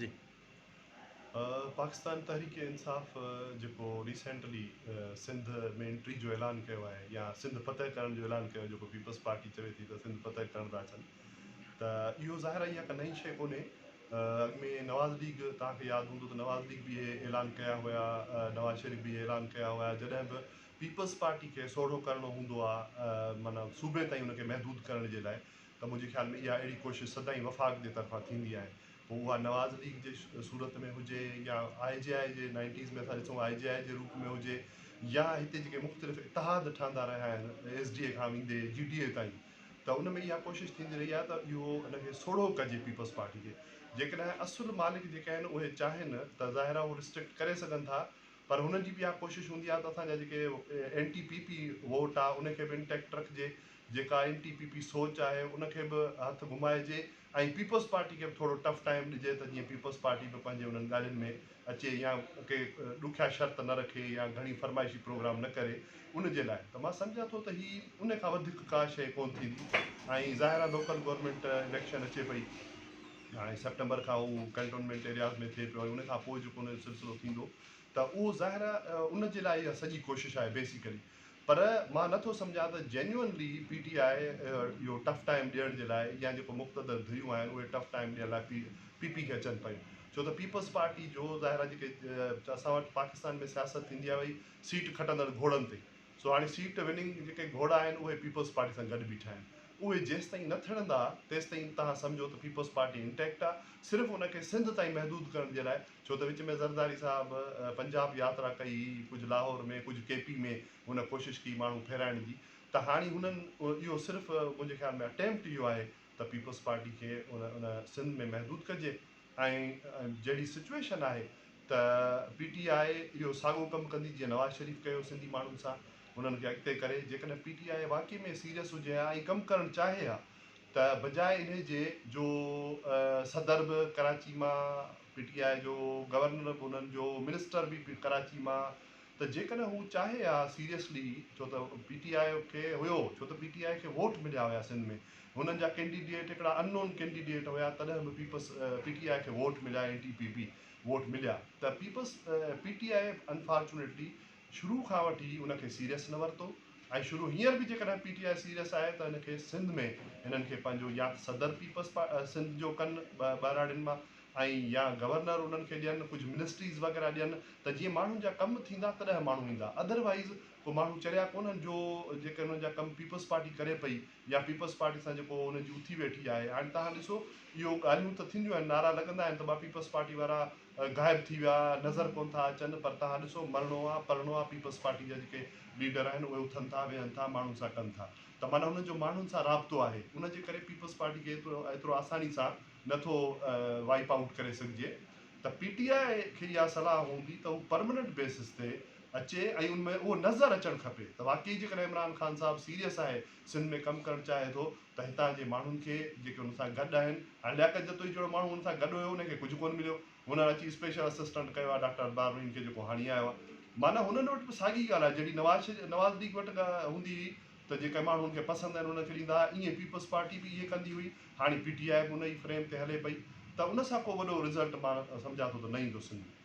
جي. پاڪستان تحريڪ انصاف جيڪو recently Sindh ۾ entry جو اعلان ڪيو آهي يا سنڌ فتح ڪرڻ جو اعلان ڪيو جيڪو پيپلز پارٽي چوي ٿي ته سنڌ فتح ڪرڻ ٿا اچن ته اهو ظاهر آهي اها ڪا نئين شيء ڪونهي. اڳ ۾ نواز ليگ توهان کي ياد هوندو ته نواز ليگ به اهي اعلان ڪيا هيا، نواز شريف به اهي اعلان ڪيا هيا جڏهن به پيپلز پارٽي کي سوڙهو ڪرڻو هوندو آهي معنيٰ صوبي تائين ان کي محدود ڪرڻ جي لاء ته منهنجي خيال ۾ اها اهڙي ڪوشش سدائين وفاق جي طرفان ٿيندي آهي پوء اها نواز ليگ جي صورت ۾ هجي يا آء جي آء جي نائنٽيز ۾ اسان ڏسون آء جي آء جي روپ ۾ هجي يا هتي جيڪي مختلف اتحاد ٺهندا رهيا آهن ايس ڊي اي کان ويندي جي ڊي اي تائين ته ان ۾ اها ڪوشش ٿيندي رهي آهي ته اهو ان کي سوڙهو ڪجي پيپلز پارٽي کي. جيڪڏهن اصل مالڪ جيڪي آهن اهي چاهين ته ظاهر آهي اهو ريسٽرڪٽ ڪري سگهن ٿا پر هنن جي به اها ڪوشش هوندي آهي ته اسان جا جيڪي اينٽي پي پي ووٽ آهي ان کي به انٽيڪٽ رکجي، جيڪا اينٽي پي پي سوچ آهي ان کي به هٿ گهمائجي ۽ پيپلز پارٽي کي به ٿورو ٽف ٽائيم ڏجي ته جيئن پيپلز پارٽي به پنهنجي انهن ڳالهين ۾ اچي يا ڪي ڏکيا شرط نه رکي يا گهڻي فرمائشي پروگرام نه ڪري ان جي لاء ته مان سمجهان ٿو ته هي ان کان وڌيڪ ڪا شيء ڪونه ٿيندي ۽ ظاهر آهي لوڪل گورنمينٽ اليڪشن اچي پئي هاڻي سيپٽمبر کان هو ڪنٽونمينٽ ايرياز ۾ ٿئي پيو ۽ ان کان پوء جيڪو ان جو سلسلو ٿيندو ته اهو ظاهر آهي ان جي لاء اها سڄي ڪوشش آهي بيسيڪلي پر مان نه ٿو سمجهان ته جينيوئنلي پي ٽي آء اهو ٽف ٽائيم ڏيڻ جي لاء يا جيڪو مقتدر ڌريون آهن اهي ٽف ٽائيم ڏيڻ لاء پي پي کي اچن پيون ڇو ته پيپلز پارٽي جو ظاهر آهي جيڪي اسان وٽ پاڪستان ۾ سياست ٿيندي آهي وئي سيٽ کٽندڙ گهوڙن تي سو هاڻي سيٽ وننگ جيڪي گهوڙا آهن اهي پيپلز پارٽي سان گڏ بيٺا آهن اهي جيستائين نه ٿڙندا تيستائين توهان سمجهو ته پيپلز پارٽي انٽيڪٽ آهي صرف ان کي سنڌ تائين محدود ڪرڻ جي لاء ڇو ته وچ ۾ زرداري صاحب پنجاب ياترا ڪئي هئي، ڪجهه لاهور ۾ ڪجهه ڪي پي ۾ هن ڪوشش ڪئي ماڻهو ڦيرائڻ جي ته هاڻي هنن اهو صرف منهنجي خيال ۾ اٽيمپٽ اهو آهي ته پيپلز پارٽي کي ان ان سنڌ ۾ محدود ڪجي ۽ جهڙي سچوئيشن آهي ته پي ٽي آء اهو ساڳو ڪم ڪندي جيئن نواز شريف ڪيو سنڌي ماڻهن سان انهن کي اڳتي ڪري جيڪڏهن پي ٽي آء واقعي ۾ سيريس هجي ها ۽ ڪم ڪرڻ چاهي ها ته بجاء انهي جي جو صدر به ڪراچي مان پي ٽي آء جو، گورنر به انهن جو، منسٽر به ڪراچي مان ته جيڪڏهن هو چاهي ها سيريسلي ڇو ته پي ٽي آء کي هيو ڇو ته پي ٽي آء کي ووٽ مليا هيا سنڌ ۾ هنن جا ڪينڊيڊيٽ هڪڙا ان نون ڪينڊيڊيٽ هيا تڏهن به پيپلز پي ٽي آء کي ووٽ مليا اين ٽي پي پي ووٽ مليا ته پيپلز پي ٽي آء انفارچونيٽلي شروع کان وٺي ان کي سيريس نه ورتو ۽ شروع هينئر به جيڪڏهن پي ٽي آء سيريس آهي ته هن کي سنڌ ۾ هنن کي پنهنجو يا ته صدر پيپلز سنڌ جو ڪن ٻهراڙين مان ۽ يا گورنر انهن کي ڏين ڪجهه منسٽريز وغيره ڏين ته جيئن ماڻهن جا ڪم ٿيندا تڏهن ماڻهو ايندا ادر وائيز ڪو ماڻهو چريا ڪونهن جو جيڪي انهن جا ڪم پيپلز پارٽي ڪري پئي يا پيپلز پارٽي سان جيڪو انهن جي اٿي ويٺي آهي هاڻي توهان ڏسو اهو ڳالهيون ته ٿينديون آهن نعرا لڳندا آهن ته ڀا پيپلز پارٽي وارا غائب ٿي ويا نظر ڪونه ٿا اچن پر توهان ڏسو مرڻو آ پرڻو آ پيپلز پارٽي جا جيڪي ليڊر آهن اهي اٿن ٿا ويهن ٿا ماڻهن سان ڪن ٿا ته معنيٰ انهن جو ماڻهن سان رابطو آهي ان جي ڪري پيپلز پارٽي کي ايترو ايترو آساني سان نه ٿو وائپ آئوٽ ڪري سگهجي ته پي ٽي آء کي اها صلاح هوندي ته هو پرمننٽ بيسس تي اچي ۽ ان ۾ اهو نظر اچڻ کپي ته واقعي جيڪڏهن عمران خان صاحب سيريس آهي سنڌ ۾ ڪم ڪرڻ چاهي ٿو ته هتان جي ماڻهن کي جيڪي ان سان گڏ آهن، هاڻي لياقت جتوئي جهڙو ماڻهو ان سان گڏ هيو ان کي ڪجهه ڪونه مليو، هنن اچي اسپيشل اسسٽنٽ ڪيو آهي ڊاڪٽر ارباب رحيم کي جيڪو هاڻي آيو آهي، معنيٰ هنن وٽ به ساڳي ڳالهه آهي جهڙي نواز نواز ليگ وٽ هوندي هئي ته جيڪي ماڻهو ان کي پسند آهن انهن کي ڏيندا هئا، ائين پيپلز پارٽي به اهي ڪندي هئي، هاڻي پي ٽي آء به ان ئي فريم تي هلي پئي ته ان سان ڪو وڏو رزلٽ مان سمجهان ٿو ته نه ايندو سنڌ ۾.